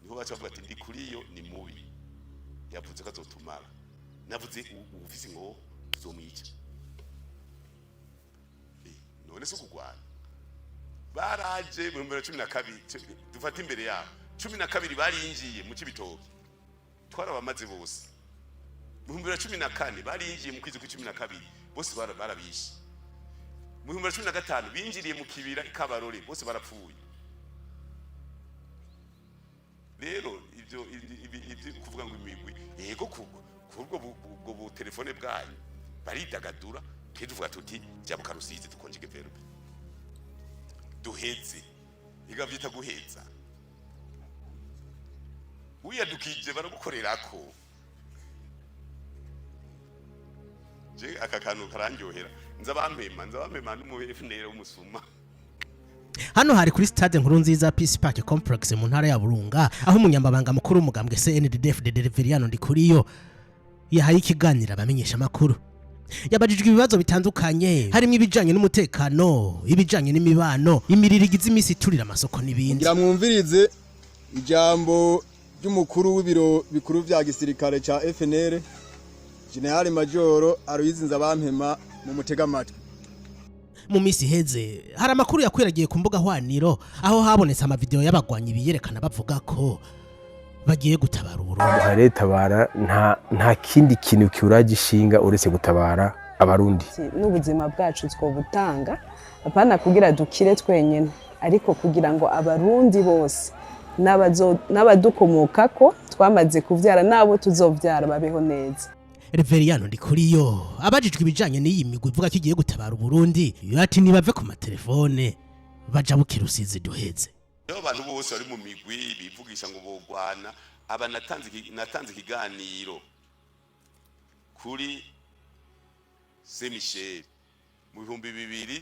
Niho baca bavuga ati: "Ndikuriyo ni mubi, yavuze ko azotumara." Navuze uwufise ngo tuzomwica. None se ukugwana baraje mu 2012, dufate imbere yabo 12, barinjiye mu Cibitoke, twarabamaze bose. Mu 2014 barinjiye mu kwezi kwa 12, bose barabishe. Mu 2015 binjiriye mu Kibira ikabarore, bose barapfuye. Rero ibyo ibyo kuvuga ngo imigwi, yego, kubwo ubwo bu telefone bwanyu baridagadura. Twe tuvuga tuti: "Jabuka Rusizi, dukonjege verbe, duheze." Iga vyita guheza, wiyadukije baragukorerako. Je aka kantu karandyohera, nza bampema, nza bampema n'umu FNL w'umusuma. Hano hari kuri stade Nkuru Nziza Peace Park Complex mu ntara ya Burunga, aho umunyamabanga mukuru w'umugambwe CNDD-FDD Reveriyano Ndikuriyo yahaye ikiganiro abamenyesha amakuru. Yabajijwe ibibazo bitandukanye, harimo ibijanye n'umutekano, ibijanye n'imibano, imiriro igize iminsi iturira amasoko n'ibindi. Ngira mwumvirize ijambo ry'umukuru w'ibiro bikuru vya gisirikare ca FNL, General Major Aloys Nzabampema, mu mutega amatwi. Mu minsi iheze hari amakuru yakwiragiye ku mbuga hwaniro, aho habonetse amavideo y'abagwanyi biyerekana bavuga ko bagiye gutabara Uburundi. Leta nta kindi kintu kiuragishinga uretse gutabara Abarundi. N'ubuzima bwacu twobutanga, apana kugira dukire twenyine, ariko kugira ngo Abarundi bose n'abadukomokako twamaze kuvyara n'abo tuzovyara babeho neza. Reveriyano Ndikuriyo abajijwe ibijanye n'iyi migwi ivuga ko igiye gutabara Uburundi, ati nibave ku matelefone, bajabuke Rusizi, duheze. Rero abantu bose bari mu migwi bivugisha ngo bogwana, aba natanze ikiganiro kuri Saint Michel mu 2000,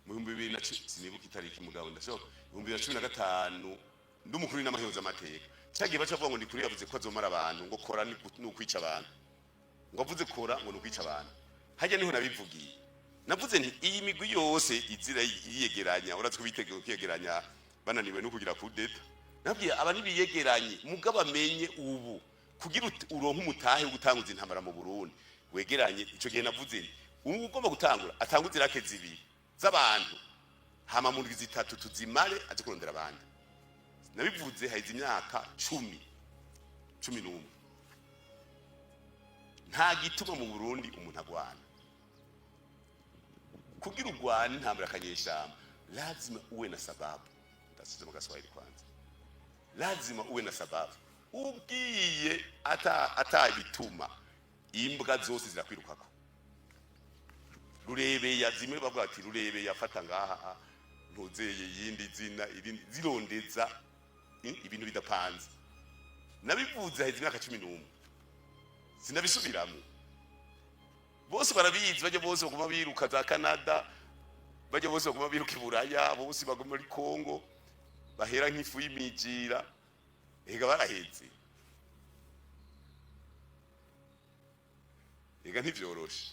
mu 2010, sinibuka itariki mugabo ndashobora, 2015, ndi umukuru w'inama amateka. Cyagiye baca bavuga ngo Ndikuri yavuze ko azomara abantu, ngo kora ni ukwica abantu, ngo avuze kora ngo ni ukwica abantu. Hajya niho nabivugiye, navuze nti iyi migwi yose izira yiyegeranya, urazi ko biteguye kwiyegeranya, bananiwe no kugira coup d'état. Nabwiye aba nibiyegeranye, mugabo amenye ubu kugira uronke umutahe wo gutanguza intambara mu Burundi wegeranye. Ico gihe navuze nti ubu ugomba gutangura atanguze irake zibiri z'abantu, hama mu ndwi 3 tuzimare, aze kurondera abandi. Nabivuze haize imyaka 10, 11. Nta gituma mu Burundi umuntu agwana. Kugira urwane intambara akanyeshamba, lazima uwe na sababu. Ndasize mu Gaswahili kwanza, lazima uwe na sababu. Ugiye ata atabituma, imbwa zose zirakwirukako. Rurebeya zimwe bavuga ati rurebeya fata ngaha, ntuzeye yindi zina irindi zirondeza ibintu bidapanze. Nabivuze haheze imyaka 11, sinabisubiramo. Bose barabizi, bajya bose baguma biruka za Canada, bajya bose baguma biruka i Buraya, bose baguma muri Congo bahera nk'ifu y'imijira. Ega baraheze, ega ntivyoroshe.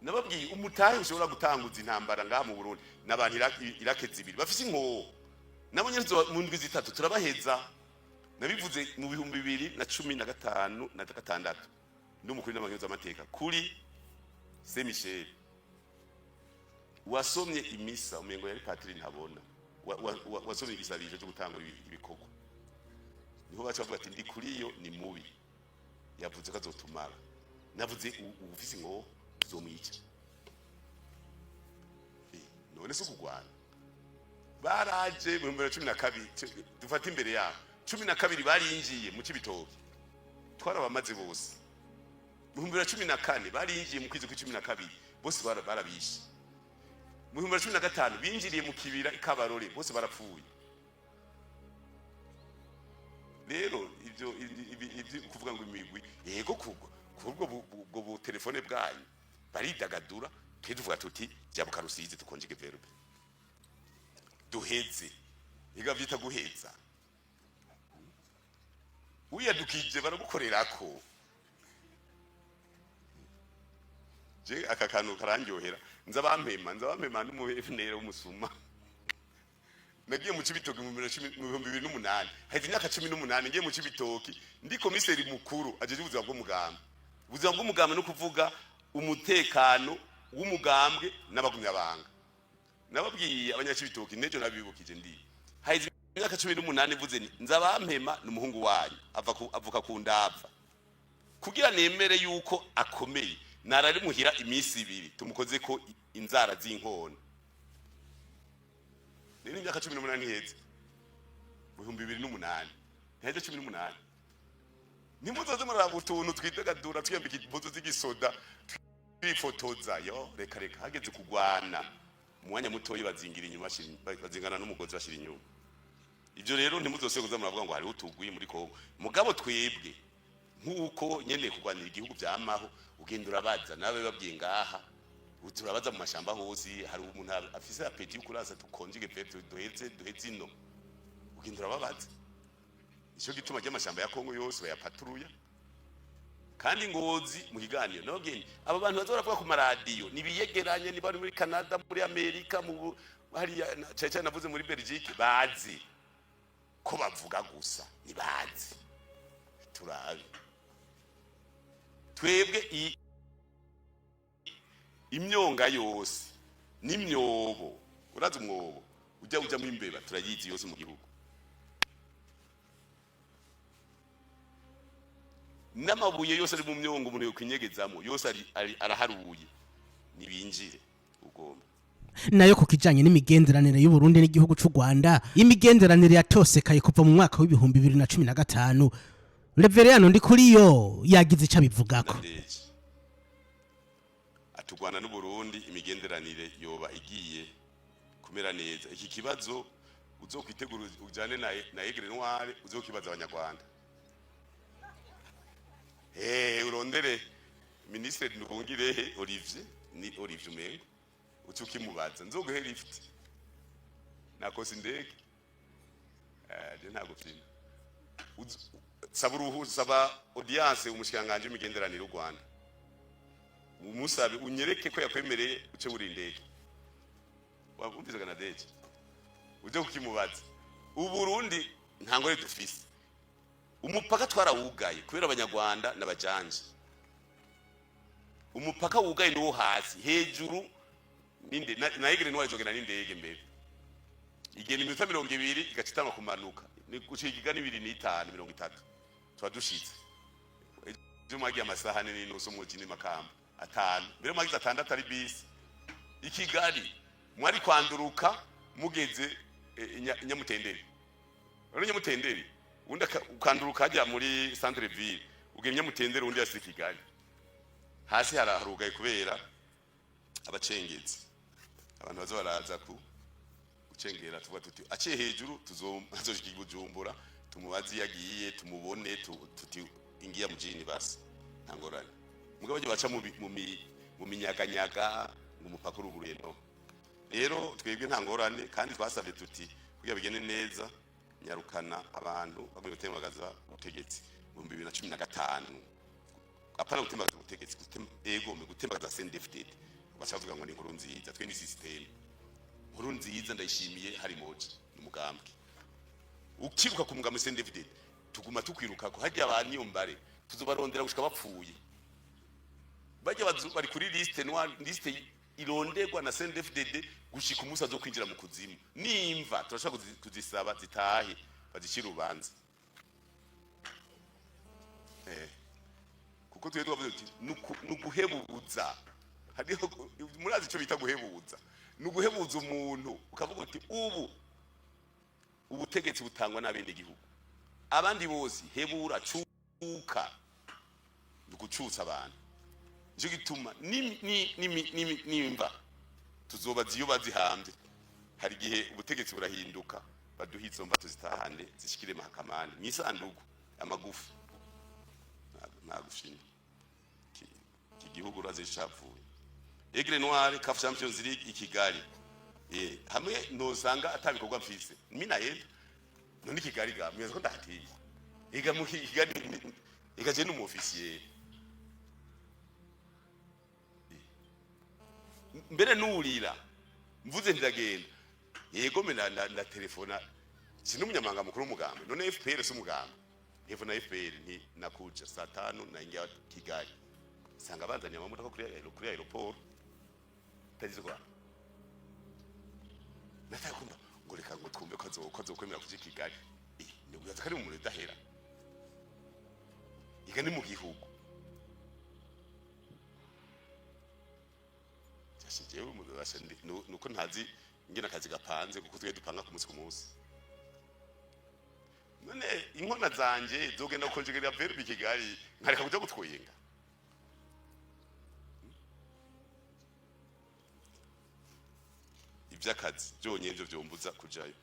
Nababwiye umutahe ushobora gutanguza intambara ngaha mu Burundi n'abantu irake zibiri bafise inkoho, nabo nyene mu ndwi 3 turabaheza. Nabivuze mu 2015 na 6, ndi umukuru n'amateka kuri Saint Michel. Wasomye imisa, umengo yari patiri ntabona, wasomye igisabisho cyo gutangura ibikorwa. Niho baca bavuga ati: "Ndikuriyo ni mubi, yavuze ko azotumara." Navuze uwufise ngo tuzomwica. None se ukugwana baraje mu 2012, dufate imbere yabo 12, barinjiye mu Cibitoke, twarabamaze bose. Mu 2014 barinjiye mu kwezi kwa 12, bose barabishe. Mu 2015 binjiriye mu Kibira ikabarore, bose barapfuye. Rero ibyo ibyo kuvuga ngo imigwi, yego, kubwo ubwo bu telefone bwanyu baridagadura. Twe tuvuga tuti: "Jabuka Rusizi, dukonjege verbe, duheze." Iga vyita guheza, wiyadukije baragukorerako. Je aka kantu karandyohera, nza bampema, nza bampema n'umu FNL w'umusuma. Nagiye mu Cibitoki mu 2008, haheze imyaka 18 ngiye mu Cibitoki ndi komiseri mukuru ajeje ubuzima bw'umugambwe. Ubuzima bw'umugambwe no kuvuga umutekano w'umugambwe n'abagumyabanga. Nababwiye abanyacibitoki n'ejo nabibukije, ndi haheze imyaka 18 mvuze nti Nzabampema ni umuhungu wanyu, avuka ku ndava. Kugira nemere yuko akomeye, narari muhira iminsi 2 tumukoze ko inzara z'inkona. Rero imyaka 18 iheze mu 2008, ntiheze 18. Nimuzoze muraraba utuntu twidagadura, twiyambika impuzu z'igisoda, twifotoza yo. Reka reka, hageze kugwana mu mwanya mutoyi bazingira inyuma, bazingana n'umugozi bashira inyuma. Ibyo rero ntimuzose kuza muravuga ngo hariho utugwi muri Kongo. Mugabo twebwe nk'uko nyene kurwanira igihugu vyamaho, ugenda urabaza nawe babwiye ngaha, turabaza mu mashamba hose. Hari umuntu afise appétit yo kurasa, tukonjige pe, duheze duheze ino, ugenda urababaza. Ico gituma ry'amashamba ya Kongo yose bayapaturuya. Kandi Ngozi mu kiganiro nababwiye nti, aba bantu baza baravuga ku maradiyo nibiyegeranye, niba bari muri Canada, muri Amerika, mu hariya cyane cyane navuze muri Belgique, bazi ko bavuga gusa, nibazi turabe. Twebwe imyonga yose n'imyobo, urazi umwobo ujya ujyamo imbeba, turayizi yose mu gihugu, n'amabuye yose ari mu myongo umuntu yokwinyegezamo yose araharuye, nibinjire ugomba. Nayo ku kijanye n'imigenderanire y'u Burundi n'igihugu c'u Rwanda, imigenderanire yatosekaye kuva mu mwaka w'2015, Reveriyano Ndikuriyo yagize ico abivugako. Ndege ati u Rwanda n'Uburundi imigenderanire yoba igiye kumera neza. Iki kibazo uzokwitegura ujane na Aigle Noire, uzokibaza abanyarwanda. Urondere ministre Nduhungirehe Olivier, ni Olivier umengo, uce ukimubaza. Nzoguhe lift, nakosa indege, je ntabwo vyina. Saba uruhu, saba audience umushikiranganji w'imigenderanire y'u Rwanda, umusabe unyereke ko yakwemereye uce wuri indege. Wumvizaga na deje uje kukimubaza. Uburundi nta ngore dufise, umupaka twarawugaye kubera abanyarwanda n'abajanje. Umupaka wugaye niwo hasi, hejuru ninde na Aigle Noire izogenda n'indege mbere, igenda iminota 20 igaca itanga kumanuka, ni gushika igiga 25, 30 tuba dushitse. Ejo mwagiye amasaha 4.5 mu kindi Makamba 5, mbere mwagize 6 ari bisi. I Kigali mwari kwanduruka mugeze Nyamutenderi. Rero Nyamutenderi undi ukanduruka hajya muri centre ville, ugenda Nyamutenderi, undi yasi Kigali. Hasi haraharugaye kubera abacengezi, abantu baza baraza ku gucengera. Tuvuga tuti aciye hejuru tuzoshika i Bujumbura, tumubaze iyo agiye, tumubone, tuti ingiya mujini, basi nta ngorane. Mugabo baje baca mu minyaganyaga ngo umupaka uruguruye, no. Rero twebwe nta ngorane, kandi twasabye tuti kugira bigende neza, nyarukana abantu bagomba gutembagaza ubutegetsi mu 2015. Apana gutembagaza ubutegetsi, ego mu gutembagaza CNDD-FDD. Baca bavuga ngo ni inkuru nziza. Twe ni système inkuru nziza ndayishimiye hari moja n'umugambwe ukiruka ku mugambi CNDD-FDD, tuguma tukwiruka ko hajya abaniyombare tuzobarondera gushika bapfuye. Bajya bari kuri liste noire, liste ironderwa na CNDD-FDD gushika umunsi azo kwinjira mu kuzimu. Nimva turashaka kuzisaba zitahe, bazishira urubanza, kuko twe twavuze tuti nuguhebuza. Hariho, murazi icyo bita guhebuza? Ni uguhebuza umuntu ukavuga uti ubu ubutegetsi butangwa n'abene gihugu, abandi bose hebura, cuka. Ni ugucutsa abantu. Nicyo gituma nimba tuzobaza iyo bazihambye, hari igihe ubutegetsi burahinduka, baduha izo mva tuzitahane, zishikire mahakamani mwisanduku amagufa. Nta gushima iki gihugu urazi cavuye. Aigle Noire, CAF Champions League i Kigali, hamwe nosanga atabikorwa mfise mina yenda none i Kigali ga mweza ko ndahatiye ega mu Kigali ega je n'umu officier mbere nurira mvuze ndagenda. Yego, me na telefona si n'umunyamabanga mukuru w'umugambi. None FPR si umugambi? Telefona FPR nti nakuja saa 5, naingia Kigali, sanga banzaniye amamodoka kuri aéroport. Tagizwa nataka kumva ngo reka ngo twumve ko azokwemera kuja i Kigali. Eh, nibwo ko ari mu muriro udahera, iga ni mu gihugu. Jashe jewe basha nuko ntazi ingene akazi gapanze, kuko twe dupanga ku munsi ku munsi. None inkona zanje zogenda gukonjegerera verbe i Kigali, nkareka kuja gutwenga? Ivy'akazi byonyine ivyo vyombuza kujayo.